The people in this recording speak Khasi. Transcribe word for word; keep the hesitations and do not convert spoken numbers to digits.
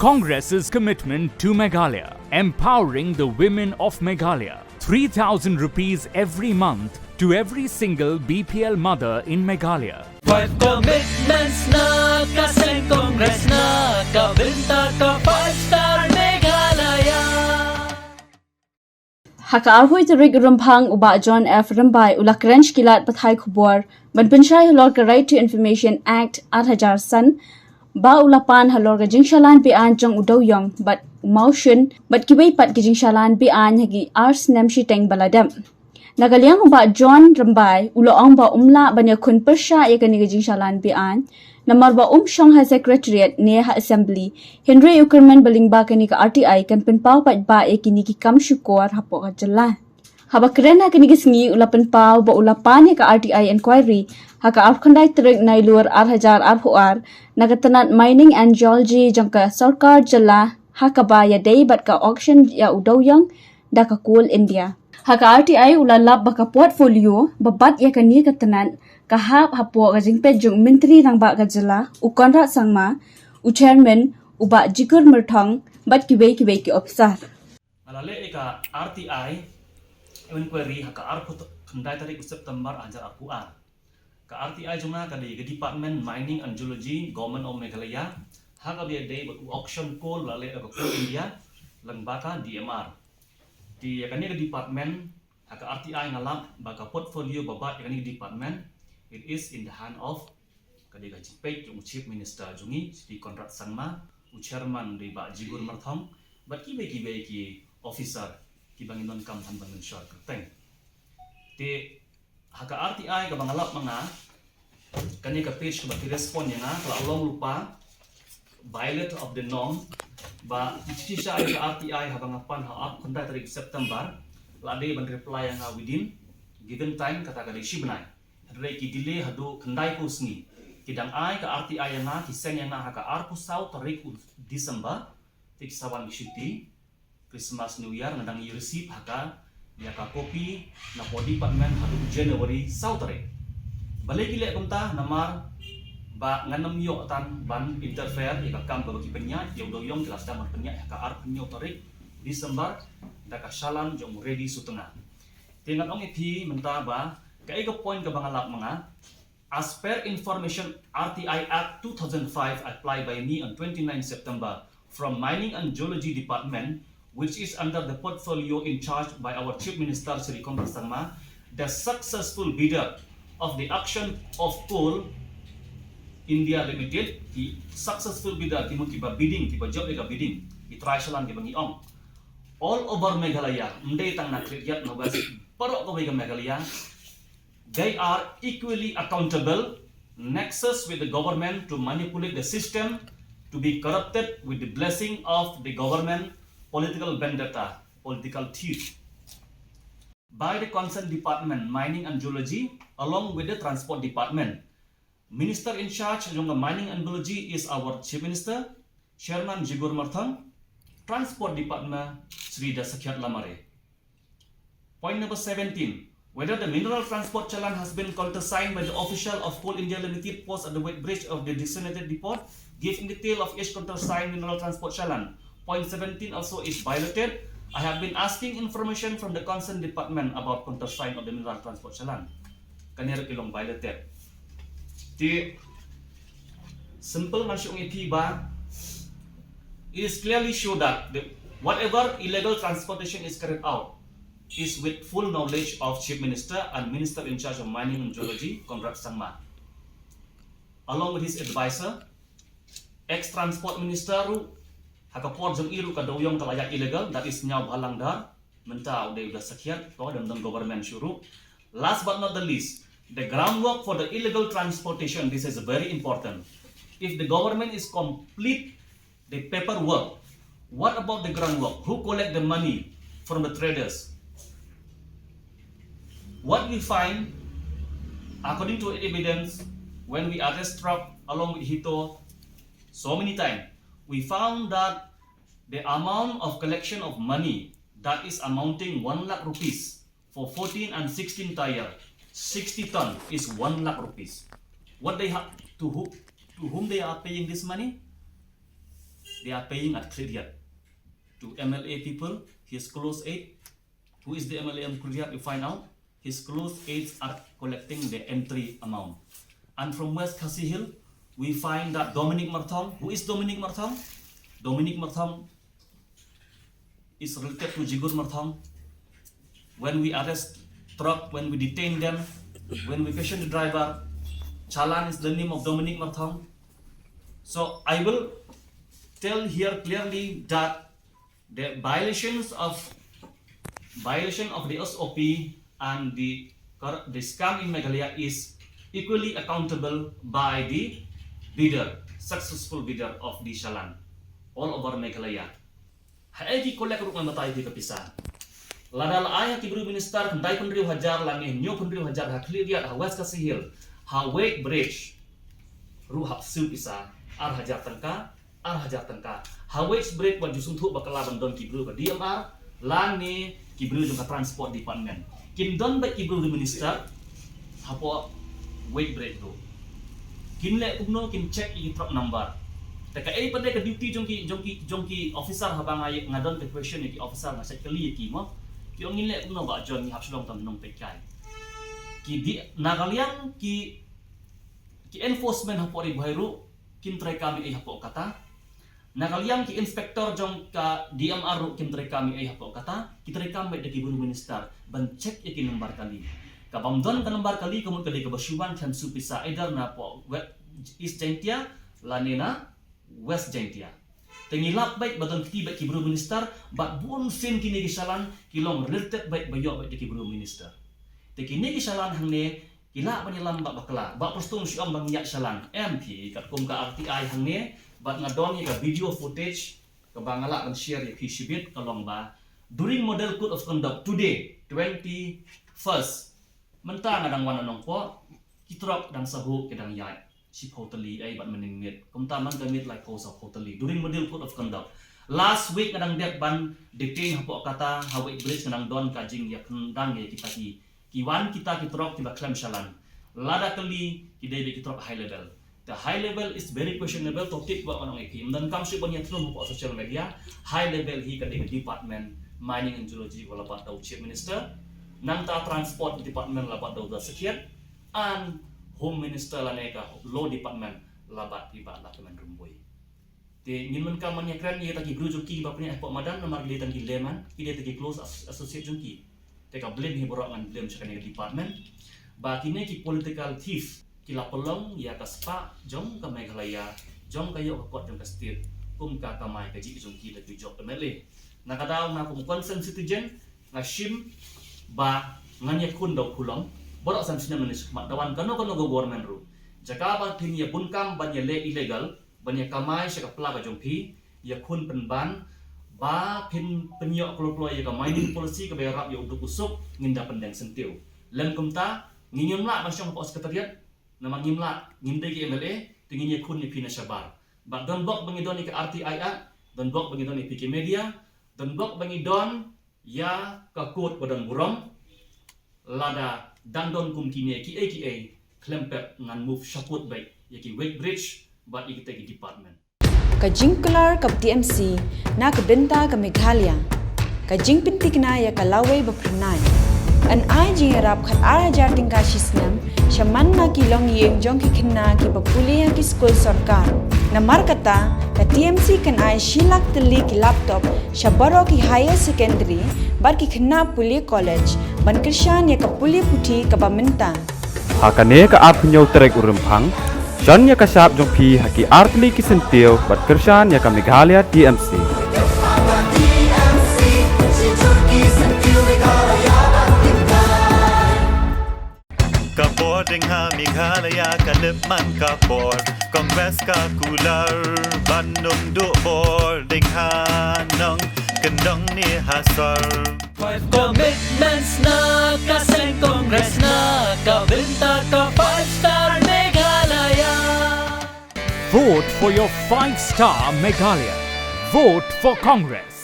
Congress's commitment to Meghalaya, empowering the women of Meghalaya. Three thousand rupees every month to every single B P L mother in Meghalaya. Five commitments na ka seng Congress na ka bynta ka five star Meghalaya. Ha ka arphew tarik Rymphang u Bah John F Rymbai u la kren shkilat pathai khubor ban pynshai halor ka Right to Information Act ar hajar san ba u la pan halor ka jingshalan beaiñ jong u Dewïong bad u Mawshun bad kiwei pat ki jingshalan beaiñ ha ki ar snem shiteng ba la dep. Na ka liang u Bah John Rymbai u la ong ba um lah ban ïakhun pyrshah ïa kane ka jingshalan beaiñ namar ba um shong ha Secretariat ne ha Assembly, hynrei u kyrmen ba lyngba kane ka R T I kan pynpaw paidbah ïa kine ki kam shukor hapoh ka jylla. Haba kren ha kane ka sngi u la pynpaw ba u la pan ïa ka R T I inquiry ha ka arphew khyndai tarik Nailur ar hajar arphew ar na ka tnat Mining and Geology jong ka sorkar jylla ha kaba ïadei bad ka auction ïa u Dewïong da ka Coal India. Ha ka R T I u la lap ba ka portfolio ba bat ïa kane ka tnat ka hap hapoh ka jingpeit jong u Myntri Rangbah ka jylla u Conrad Sangma, u Chairman u Bah Jikur Myrthong bad kiwei kiwei ki ophisar. Nga la leh ïa ka R T I inquiry ha ka arphew khyndai tarik u September ar hajar arphew ar. Ka R T I jong nga ka dei ka Department Mining and Geology, Government of Meghalaya, ha kaba ïadei bad u auction coal ba la leh da ka Coal India lyngba ka D M R. Te ïa kane ka department, ha ka R T I nga lap ba ka portfolio ba bat ïa kane ka department, it is in the hand of, ka dei ka jingpeit jong u Chief Minister jong ngi, Shri Conrad Sangma, u Chairman u dei Bah Jikur Myrthong bad kiwei kiwei ki officer kiba ngi donkam than ban mynshoi kyrteng. Te ha ka R T I kaba nga lap ma nga, kane ka page kaba ki respond ïa nga ka la long lypa violate of the norm, ba ki shisha ïa ka R T I haba nga pan ha arphew khyndai tarik September la dei ban reply ïa nga within given time, kata ka dei shi bnai. Hynrei ki delay haduh khyndai phew sngi. Ki dang ai ka R T I ïa nga, ki send ïa nga ha ka arphew saw tarik u December, te ki sa wan ki shuti Christmas New Year, nga dang ïa receive ha ka ïa ka copy na ka department haduh January saw tarik. Balei ki leh kumta? Namar ba ngan ym ïoh than ban interfere ïa ka kam kaba ki pynïaid ïa u Dewïong, ki la sdang ban pynïaid ha ka arphew hynñiew tarik December da ka shalan jong u Reddy Sutnga. Te ngan ong ïa phi mynta ba kaei ka point kaba nga lap ma nga. As per information, R T I Act two thousand five applied by me on twenty-nine September from Mining and Geology Department, which is under the portfolio in charge by our Chief Minister Shri Conrad Sangma, the successful bidder of the auction of Coal India Limited, the successful bidder, ki mut kiba bidding, kiba jop ïa ka bidding, ki trai shalan kiba ngi ong. All over Meghalaya, ym dei tang na Khliehriat, na West, baroh kawei ka Meghalaya, they are equally accountable nexus with the government to manipulate the system, to be corrupted with the blessing of the government, political vendetta, political thief. By the concerned department, Mining and Geology, along with the Transport Department. Minister in charge jong ka Mining and Geology is our Chief Minister, Chairman Jikur Myrthong, Transport Department, Shri Dasakhiat Lamare. Point number seventeen. Whether the mineral transport challan has been countersigned by the official of Coal India Limited post at the weighbridge of the designated depot, give in detail of each countersigned mineral transport challan. Point seventeen also is violated. I have been asking information from the concerned department about countersign of the mineral transport challan. Kane ruh ki long violated. Te simple ngan shu ong ïa phi ba, it is clearly show that the, whatever illegal transportation is carried out is with full knowledge of Chief Minister and Minister in charge of Mining and Geology, Conrad Sangma, along with his advisor, ex Transport Minister ruh, ha ka por jong i ruh ka Dewïong ka la ïaid illegal, that is Sniawbhalang Dhar, mynta u dei u Dasakhiat, ko, dang don government shuh ruh. Last but not the least, the groundwork for the illegal transportation, this is very important. If the government is complete the paperwork, what about the groundwork? Who collect the money from the traders? What we find, according to evidence, when we arrest truck along with Hito, so many times, we found that the amount of collection of money that is amounting one lakh rupees for fourteen and sixteen tyre, sixty ton is one lakh rupees. What they have, to who, to whom they are paying this money? they are paying at Khliehriat. To M L A people, his close aid, who is the M L A of Khliehriat, you find out, his close aides are collecting the entry amount. And from West Khasi Hill, we find that Dominic Marthong. Who is Dominic Marthong? Dominic Marthong is related to Jigur Marthong. When we arrest truck, when we detain them, when we question the driver, challan is the name of Dominic Marthong. So I will tell here clearly that the violations of violation of the S O P and the cor- the scam in Meghalaya is equally accountable by the bidder, successful bidder of the challan all over Meghalaya. Haei ki collect ruh ngan batai ïa ka pisa. Lada la ai ha ki bru minister khyndai phew hynriew hajar lane hynñiew phew hynriew hajar ha Khliehriat, ha West Khasi Hill, ha weight bridge ruh hap siew pisa, ar hajar tyngka, ar hajar tyngka. Ha weight bridge wat ju sngewthuh bakla ban don ki bru ka D M R lane ki bru jong ka transport department. Kim don beit ki bru minister hapoh weight bridge ruh. Kim leh kumno, kim check ïa ki truck number. Te kaei pat de ka duty jong ki, jong ki, jong ki officer? Haba nga, nga don ka question ïa ki officer, nga check kali ïa ki mo. Ki ong ngin leh kumno Bah John, ngi hap shu long tang nongpeitkai. Ki di, na ka liang ki, ki enforcement hapoh Ri Bhoi ruh kim treikam ei ei hapoh kata. Na ka liang ki inspector jong ka D M R ruh kim treikam ei ei hapoh kata, ki treikam beit da ki bru minister ban check ïa ki number kali. Ka bym don ka number kali ka mut ka dei kaba shu wan khlem siew pisa, either napoh we-, East Jaintia lane na West Jaintia. Te ngi lap beit ba don kti beit ki bru minister, bad bun sien kine ki challan ki long related beit, ba ïoh beit da ki bru minister. Te kine ki challan hangne ki lah ban ïalam bad bakla. Bah Prestone shu ong ba ngi ïaid challan. Em phi, katkum ka R T I hangne, bad nga don ïa ka video footage kaba nga lah ban share ïa phi shibit, ka long ba during model code of conduct today, twenty-first, mynta nga dang wan na Nongpoh, ki truck dang sahuh ki dang ïaid shiphew tylli ei bad mynnin miet. Kumta man ka miet laiphew sawphew tylli during model code of conduct. Last week nga dang dep ban detain hapoh kata, ha weight bridge nga dang don ka jingïakhyndang ïa kita ki, ki wan kita ki truck kiba khlem challan. Lada kali ki dei beit ki truck high level. The high level is very questionable, topic ba wan ong ïa phi. Ym donkam shuh ban ïathlum hapoh social media. High level hi ka dei ka department mining and geology, ba la bat da u chief minister. Nangta transport department la bat da u da sakhiat. And home minister lane ka law department la bat i Bah Lahkmen Rymbui. Te ngim donkam ban ïakren ïa kita ki bru jong ki ba pynïaid hapoh madan, namar ki dei tang ki layman, ki dei tang ki close as-, associate jong ki. Te ka blame hi baroh ngan blame sha kane ka department. Ba kine ki political thief ki la pynlong ïa ka spah jong ka Meghalaya, jong ka ïoh ka kot jong ka state, kum ka kamai kajih jong ki da ki jop M L A. Na ka daw nga kum concerned citizen, nga shim ba ngan ïakhun da u khulom baroh san snem nangne shakhmat, da wan kano kano ka government ruh. Jaka ba phin ïa bun kam ban ïaleh illegal, ban ïa kamai sha ka pla ka jong phi, ïakhun pynban ba phin pynïoh kloi kloi ïa ka mining policy kaba ïarap ïa u duk u suk, ngin da pyndeng syntiew. Lym kumta, ngin ym lah ban shong hapoh secretariat, namar ngim lah, ngim dei ki M L A, te ngin ïakhun ïa phi na shabar. Bad donbok ba ngi don ïa ka R T I Act, donbok ba ngi don ïa phi ki media, donbok ba ngi don ïa ka kot ba don burom. Lada dang don kum kine kiei kiei, khlem pep ngan move shaphrang beit ïa ki weight bridge bad ïa kita ki department. Ka jingkular ka T M C na ka bynta ka Meghalaya. Ka jingpynthikna ïa ka lawei ba phyrnai. Yn ai jingïarap khatar hajar tyngka shi snem sha man la ki longïing jong ki khynnah kiba pule ha ki skul sorkar. Namar kata, ka T M C kan ai shi lak tylli ki laptop sha baroh ki higher secondary bad ki khynnah pule college, ban kyrshan ïa ka pule puthi kaba mynta. Ha kane ka arphew hynñiew tarik u Rymphang, shon ïa ka shap jong phi ha ki artylli ki syntiew bad kyrshan ïa ka Meghalaya T M C. Ka bor dang ha Meghalaya ka lip man ka bor, Congress ka kular ban ym duh bor dang ha nongkyndong ne ha sor. Five commitments na ka seng Congress na ka bynta ka five star Meghalaya. Vote for your five star Meghalaya. Vote for Congress.